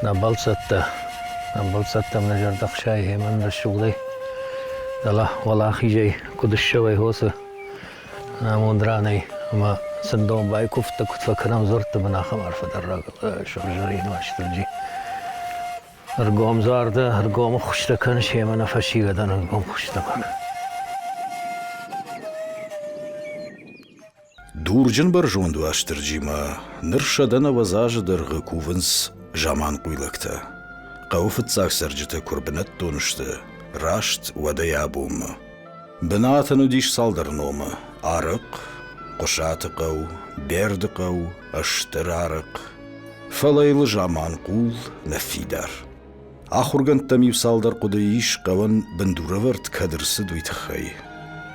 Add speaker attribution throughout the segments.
Speaker 1: Нӕ бӕлццӕттӕ, нӕ бӕлццӕттӕм нӕ зӕрдӕ хсайы хемӕн рӕсугъдӕй, дӕлӕ уӕлахизӕй куыд ссӕуай хосы амонд ранӕй ӕмӕ сын домбай куывдтӕ куыд фӕкӕнӕм дзуӕртты бын, ахӕм арфӕ дӕр сыгъзӕрин Уастырджи. Ӕргом зӕрдӕ, ӕргом ӕххуыстӕ кӕн семӕ нӕ фӕсивӕдӕн ӕргом ӕххуыстӕ кӕн.
Speaker 2: Дурджын бӕрзонд Уастырджимӕ ныр 190 азы дӕргъы кувынц заманхъуйлӕгтӕ. Хъӕуы фыццаг цӕрджытӕ куы ӕрбынӕттон сты, раст уӕдӕй абонмӕ. Бынатӕн уыдис цалдӕр номы: Арыхъ, Хъуысаты хъӕу, Берды хъӕу, Стыр Арыхъ. Фӕлӕ йыл Заманхъул нӕ фидар. Ахуыргӕндтӕм иу цалдӕр хъуыдыйы ис хъӕуӕн бындурӕвӕрд кӕд ӕрцыд, уый тыххӕй.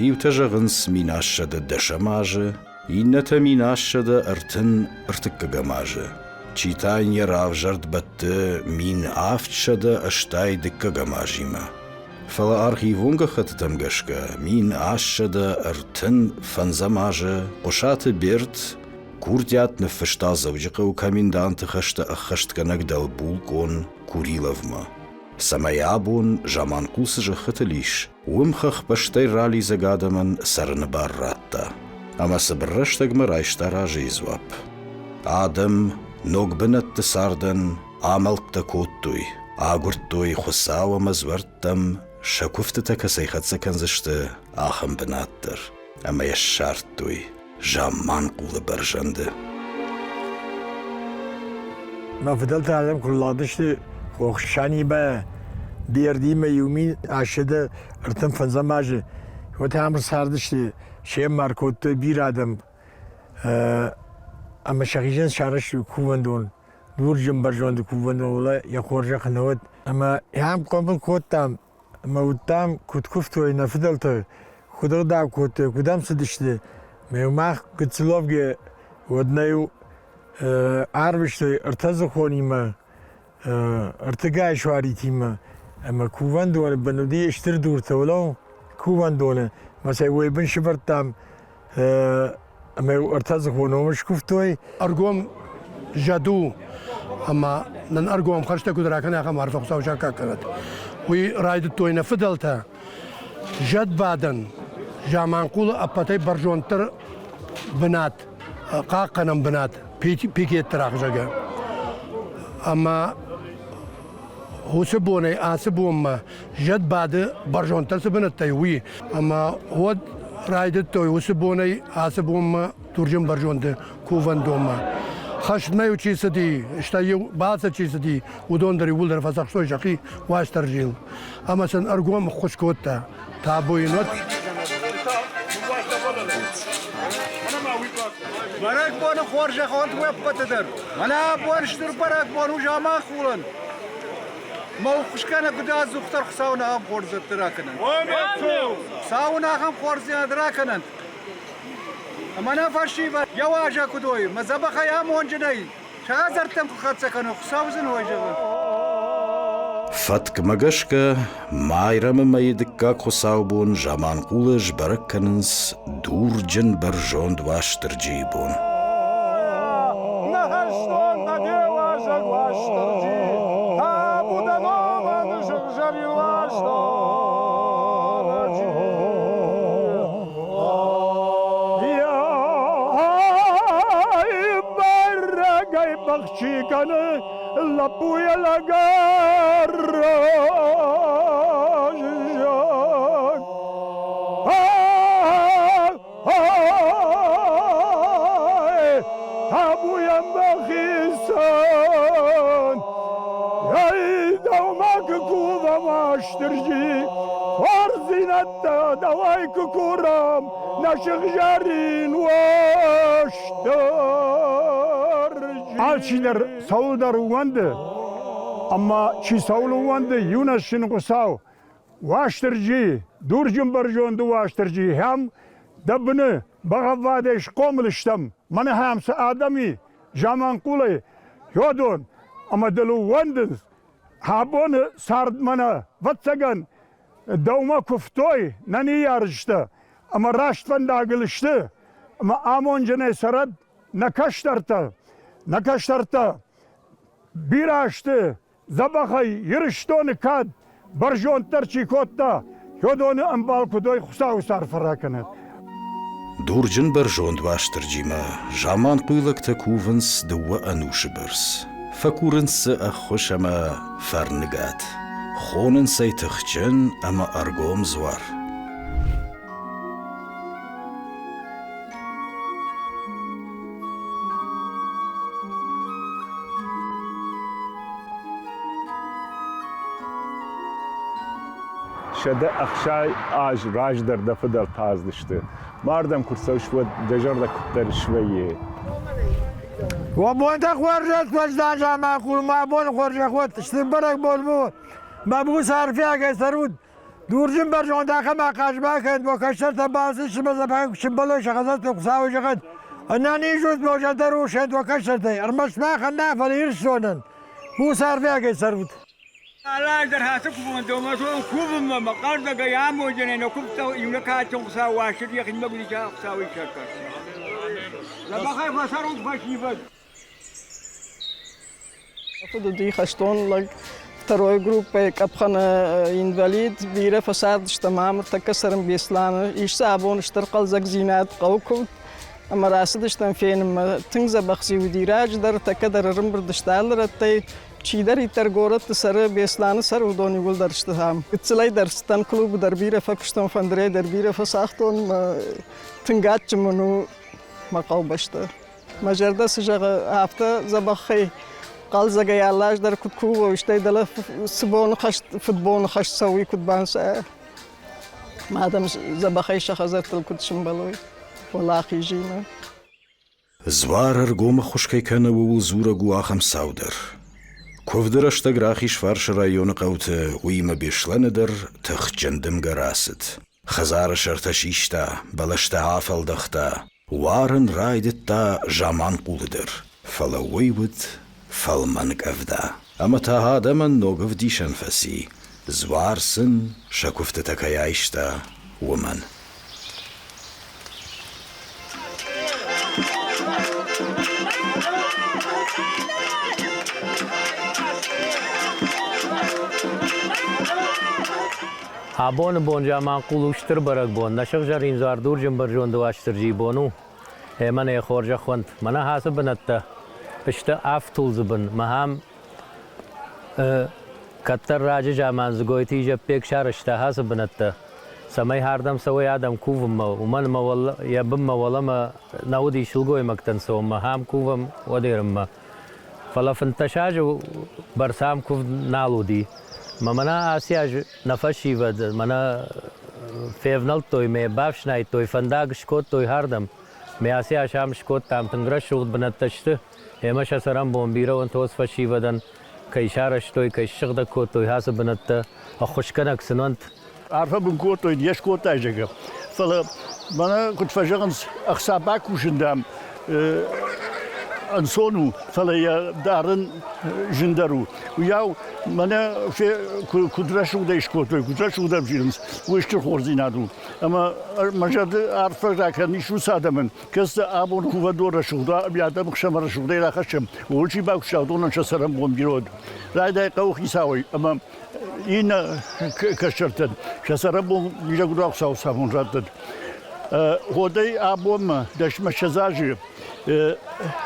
Speaker 2: Иутӕ зӕгъынц 1710 азы, иннӕтӕ 1733 азы. Чи та йын йӕ равзӕрд бӕтты 1782 азимӕ. Фӕлӕ архивон гӕххӕттытӕм гӕсгӕ 1735 азы Хъуысаты Берд курдиат ныффыста Дзӕуджыхъӕуы коменданты хӕстӕ ӕххӕстгӕнӕг дӕлбулкъон Куриловмӕ, цӕмӕй абон Заманхъул цы зӕххытыл ис, уым хӕхбӕстӕй ралидзӕг адӕмӕн цӕрыны бар радта. Ӕмӕ цыбыр рӕстӕгмӕ райста разыйы дзуапп. Адӕм ног бынӕтты цардӕн амӕлттӕ кодтой, агуырдтой Хуыцау ӕмӕ дзуӕрттӕм сӕ куывтытӕ кӕцӕй хӕццӕ кӕндзысты, ахӕм бынат дӕр, ӕмӕ йӕ ссардтой Замманхъулы бӕрзӕнды.
Speaker 3: Мӕ фыдӕлтӕ адӕм куы рлыгъдысты Хохсанимӕ, Бердимӕ иу 1835 азы, уӕд ам цардысты, се ммар кодтой бирӕ адӕм ӕмӕ сӕхицӕн сарӕзтой кувӕндон, дурджын бӕрзонды кувӕндон, уӕлӕ йӕ хорзӕх нӕ уыд. Ӕмӕ йӕм хъомыл кодтам ӕмӕ уыдтам, куыд куывтой нӕ фыдӕлтӕ, куыд ӕгъдау кодтой, куыд ӕм цыдысты. Ӕмӕ мах гыццыловгӕ уӕд нӕ-иу арвыстой ӕртӕдзыхонимӕ, ӕртыгай суаритимӕ ӕмӕ кувӕндоны бын уыди стыр дуртӕ, уӕлӕ кувӕндоны ӕмӕ сӕ уый бын сӕвӕрдтам ӕмӕ ӕртӕдзыхон номы скуывтой.
Speaker 4: Ӕргом зӕд у ӕмӕ нын ӕргом хӕстӕ куыд ракӕна, ахӕм арфӕ Хуыцау саккаг кӕнӕд. Уый райдыдтой нӕ фыдӕлтӕ. Зӕдбадӕн Заманхъулы ӕппӕтӕй бӕрзонддӕр бынат, хъахъхъӕнӕн бынат пикетты рахызӕгӕ. Ӕмӕ уыцы бонӕй ацы бонмӕ зӕд бады бӕрзонддӕр цы бынӕттӕй, уый. Ӕмӕ уӕд райдыдтой уыцы бонӕй ацы бонмӕ Турджын бӕрзонды кувӕндонмӕ. Хӕстмӕ-иу чи цыди, стӕй-иу балцы чи цыди, уыдон дӕр иууылдӕр фӕдзӕхстой сӕхи Уастырджийыл. Ӕмӕ сын ӕргом ӕххуыс кодта. Табу йын уӕд.
Speaker 5: Бӕрӕгбоны хорзӕх уӕнт уе ппӕты дӕр. Мӕнӕ абон стыр бӕрӕгбон у Заманхъулӕн. Мӕ ӕххуысгӕнӕг уыд ӕдзухдӕр Хуыцау нӕ ахӕм хорздзӕдты ракӕнӕнт. Хуыцау нын ахӕм хорздзинад ракӕнӕнт, ӕмӕ нӕ фӕсивӕд йӕ уазӕг куыд уой, мӕ дзӕбӕхӕй амонджынӕй сӕ хӕдзӕрттӕм куы хӕццӕ кӕной, Хуыцау сын уой зӕгъы.
Speaker 2: Фӕткмӕ гӕсгӕ, Майрӕмы мӕйы дыккаг хуыцаубон Заманхъулы сбӕрӕг кӕнынц дурджын бӕрзонд Уастырджийы бон.
Speaker 6: Нӕ хӕстон нӕ де уазӕг Уастырджи, табу дӕ номӕн сыгъзӕрин Уастырджи.
Speaker 7: Бӕрӕгӕй бӕхчи кӕны лӕппуйӕ лӕгӕр раззаг. Табуйӕн бӕхицӕн, ӕй дӕумӕ куы кувӕм, Уастырджи, хорздзинӕдтӕ дӕуӕй куы курӕм, нӕ сыгъзӕрин Уастырджи.
Speaker 8: Алчидӕр цӕуылдӕр ууӕнды, ӕмӕ чи цӕуыл ууӕнды, иунӕг сын Хуыцау. Уастырджи, дурджын бӕрзонды Уастырджи, хӕм дӕ быны бӕгъӕввадӕй схъомыл стӕм, мӕнӕ хӕм цы адӕм и, Заманхъулӕй, Йодон, ӕмӕ дыл ууӕндынц, абоны цард мӕнӕ, ӕвӕццӕгӕн, дӕумӕ куывтой нӕ ныййарджытӕ ӕмӕ раст фӕндагыл сты, ӕмӕ амонджынӕй цӕрӕд нӕ кӕстӕртӕ, нӕ кӕстӕртӕ.
Speaker 7: Бирӕ сты дзӕбӕхӕй Ирыстоны кад бӕрзонддӕр чи кодта, уыдоны ӕмбал куыд уой, Хуыцауы арфӕ ракӕнӕд.
Speaker 2: Дурджын бӕрзонд Уастырджимӕ заманхъуйлӕгтӕ кувынц дыууӕ ӕнусы бӕрц. Фӕкурынц дзы ӕххуыс ӕмӕ фӕрныгад. Хонынц ӕй тыхджын ӕмӕ ӕргом дзуар.
Speaker 6: 160 аз раздӕр дӕ фыдӕлтӕ аздысты. Мардӕм куы рцӕуыс, уӕд дӕ зӕрдӕ куыддӕр свӕййы.
Speaker 3: Уӕ бонтӕ хорзӕх уӕздан Заманхъул, мӕ боны хорзӕх уӕд, стыр бӕрӕгбон у. Мӕ буц арфиагӕй цӕрут. Дурджын бӕрзонд ахӕм ахъаз бакӕнӕд, уӕ кӕстӕртӕ балцы сымбӕлой сӕ хӕдзӕртты Хуыцауы зӕгъӕд. Ӕнӕниз ут, уӕ зӕрдӕ рухсӕнт уӕ кӕстӕртӕй, ӕрмӕст махӕн нӕ, фӕлӕ Ирыстонӕн. Буц арфиагӕй цӕрут.
Speaker 5: Алаздӕр ацы кувӕндонмӕ цӕуӕм кувынмӕ, мӕ хъӕлдзӕгӕй амондджынӕй нӕ куывдтӕ иунӕг кадджын Хуыцау уастырджи йӕхимӕ гуыдзытӕ Хуыцауы исӕртӕ. Дзӕбӕхӕй фӕцӕрут фӕсивӕд!
Speaker 9: Фыд уыди хӕстон лӕг, второй группӕйы къӕпхӕны инвалид. Бирӕ фӕцардыстӕм ам, ныртӕккӕ цӕрын Беслӕны. Ис дзы абон стыр хъӕлдзӕгдзинад, хъӕуы куывд. Ӕмӕ рацыдыстӕм фенынмӕ. Тынг дзӕбӕх дзы уыди раджы дӕр, тӕккӕ дӕр ӕрӕмбырд сты алы рӕттӕй. Чидӕриддӕр горӕтты цӕры, Беслӕны цӕры, уыдон иууылдӕр сты ам. Гыццылӕй дӕр цыдтӕн клубы дӕр бирӕ фӕкуыстон, фӕндырӕй дӕр бирӕ фӕцагътон. Тынг адджын мын у мӕ хъӕубӕстӕ. Мӕ зӕрдӕ цы зӕгъы, афтӕ дзӕбӕхӕй, хъӕлдзӕгӕй алы аз дӕр куыд кувой, стӕй дӕлӕ цы боны хӕст, фыдбоны хӕст цӕуы, куыд банцайа. Мӕ адӕм дзӕбӕхӕй сӕ хӕдзӕрттыл куыд сымбӕлой уӕлахизимӕ.
Speaker 2: Дзуар ӕргом ӕххуыс кӕй кӕны, ууыл дзурӕг у ахӕм цау дӕр. Куывды рӕстӕг Рахизфарсы районы хъӕуты, уыимӕ Беслӕны дӕр тыхджын дымгӕ рацыд. Хӕдзары сӕртӕ систа, бӕлӕстӕ афӕлдӕхта, Уарын райдыдта Заманхъулы дӕр, фӕлӕ уый уыд фӕлмӕн къӕвда. Ӕмӕ та адӕмӕн ног ӕвдисӕн фӕци, дзуар сын сӕ куывтытӕ кӕй айста, уымӕн.
Speaker 1: Абоны бон Заманхъул у стыр бӕрӕгбон. Нӕ сыгъзӕрин дзуар Дурджын бӕрзонды Уастырджийы бон у. Ӕмӕ нӕ хорзӕх уӕнт. Мӕнӕ ацы бынӕттӕ сты Ӕфтулдзы бын. Махӕм кӕддӕр раджы заман Дзгойты Изӕппег сарӕзта ацы бынӕттӕ, цӕмӕй ардӕм цӕуой адӕм кувынмӕ, уымӕн ӕмӕ йӕ бынмӕ уӕлӕмӕ нӕ уыди сылгоймӕгтӕн цӕуынмӕ, ахӕм кувӕм уӕд ерынмӕ. Фӕлӕ 15 азы бӕрц ам куывд нал уыди. Мӕ мӕнӕ аци аз нӕ фӕсивӕд мӕнӕ февнӕлдтой мӕ бафснайдтой, фӕндаг скодтой ардӕм. Мӕ аци аз ам скодтам, тынг рӕсугъд бынӕттӕ сты. Ӕмӕ сӕ цӕрӕнбон бирӕ уӕнт фӕсивӕдӕн, кӕй сарӕзтой, кӕй ссыгъдӕг кодтой ацы бынӕттӕ, ӕххуысгӕнӕг сын уӕнт.
Speaker 10: Арфӕ мын кодтой, не скодтай, зӕгъгӕ. Фӕлӕ мӕнӕ куыд фӕзӕгъынц, ӕхца бакусын, дам, ӕнцон у, фӕлӕ йӕ дарын зындӕр у. Уыйау мӕнӕ куыд рӕсугъдӕй скодтой, куыд рӕсугъд ӕвзирынц, уый стыр хорздзинад у. Ӕмӕ мӕ зӕрды арфӕ ракӕнын ис уыцы адӕмӕн, кӕцы абон кувӕндон рӕсугъд адӕмы хсӕнмӕ рӕсугъдӕй рахӕссӕм, ууыл чи бакуыста, уыдонӕн сӕ цӕрӕнбон бирӕ уӕд. Райдай хъӕуыхицауӕй ӕмӕ иннӕ кӕстӕртӕн сӕ цӕрӕнбон бирӕ Хуыцау цафон раттӕд. Уӕдӕй абонмӕ дӕсмӕ ссӕдз азы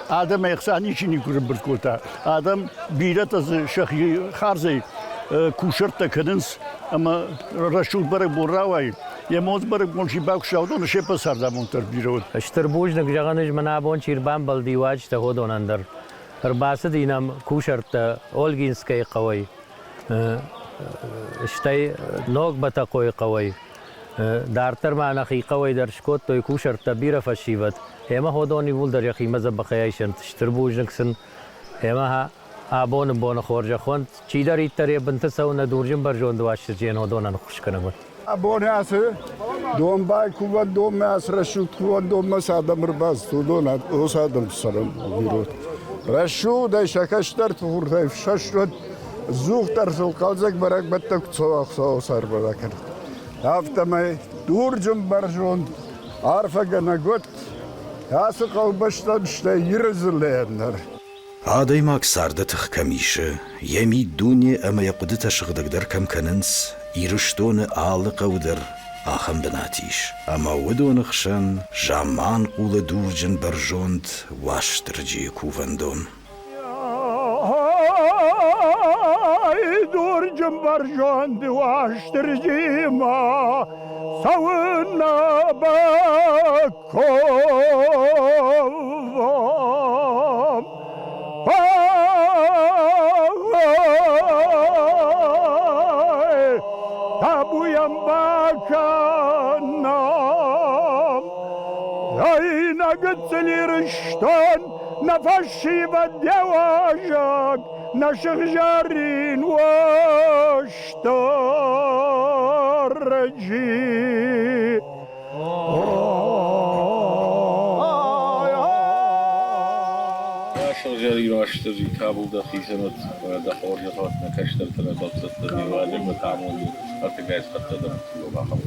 Speaker 10: адӕмӕй ӕхца ничи никуы рымбырд кодта. Адӕм бирӕтӕ дзы сӕхи хардзӕй кусӕрттӕ кӕнынц ӕмӕ рӕсугъд бӕрӕгбон рауайы. Йӕ монц бӕрӕгбон чи бакуыста, уыдоны се ппӕт цардамонд дӕр бирӕ уыд.
Speaker 1: Стыр бузныг зӕгъӕн ис, мӕнӕ абон чи рбамбӕлди уазджытӕ уыдонӕн дӕр. Ӕрбацыди нӕм кусӕрттӕ Ольгинскӕйы хъӕуӕй, стӕй Ног Бӕтӕхъойы хъӕуӕй. Дарддӕр ма нӕхи хъӕуӕй дӕр скодтой кусӕрттӕ бирӕ фӕсивӕд. Ӕмӕ уыдон иууылдӕр йӕхимӕ дзӕбӕхӕй айсӕнт. Стыр бузныг сын. Ӕмӕ абоны боны хорзӕх уӕнт, чидӕриддӕр йӕ бынты цӕуы нӕ дурджын бӕрзонд Уастырджийӕн уыдонӕн ӕххуыс кӕнӕг уӕнт.
Speaker 11: Абон ацы домбай кувӕндонмӕ, ацы рӕсугъд кувӕндонмӕ цы адӕм ӕрбацыд, уыдон уыцы адӕм цӕрӕн бирӕ. Рӕсугъдӕй сӕ кӕстӕрты хуртӕй фсӕст ӕдзухдӕр сыл хъӕлдзӕг бӕрӕгбӕттӕ куы цӕуа Хуыцауы цармӕ кӕнӕд. Афтӕмӕй дурджын бӕрзонд арфӕгӕнӕг уӕд ацы хъӕубӕстӕн, стӕй Иры дзыллӕйӕн дӕр.
Speaker 2: Адӕймаг царды тых кӕм исы, йӕ миддуне ӕмӕ йӕ хъуыдытӕ сыгъдӕгдӕр кӕм кӕнынц, Ирыстоны алы хъӕуы дӕр ахӕм бынат ис, ӕмӕ уыдоны хсӕн Заманхъулы дурджын бӕрзонд Уастырджийы кувӕндон.
Speaker 8: Дурджын бӕрзонд Уастырджимӕ цӕуын нӕ бакомвом. Табуйӕн бакӕнӕм, Ай нӕ гыццыл Ирыстон, нӕ фӕсивӕд йӕ уазӕг, нӕ сыгъзӕрин Уастырджи.
Speaker 12: Сыгъзӕрин Уастырджи, табу дӕхицӕн уӕд, дӕ хорзӕх уӕд, нӕ кӕстӕртӕ, нӕ бӕлццӕттӕ, де уазӕгмӕ амонд ӕртыгай схӕццӕ дӕ бахӕм.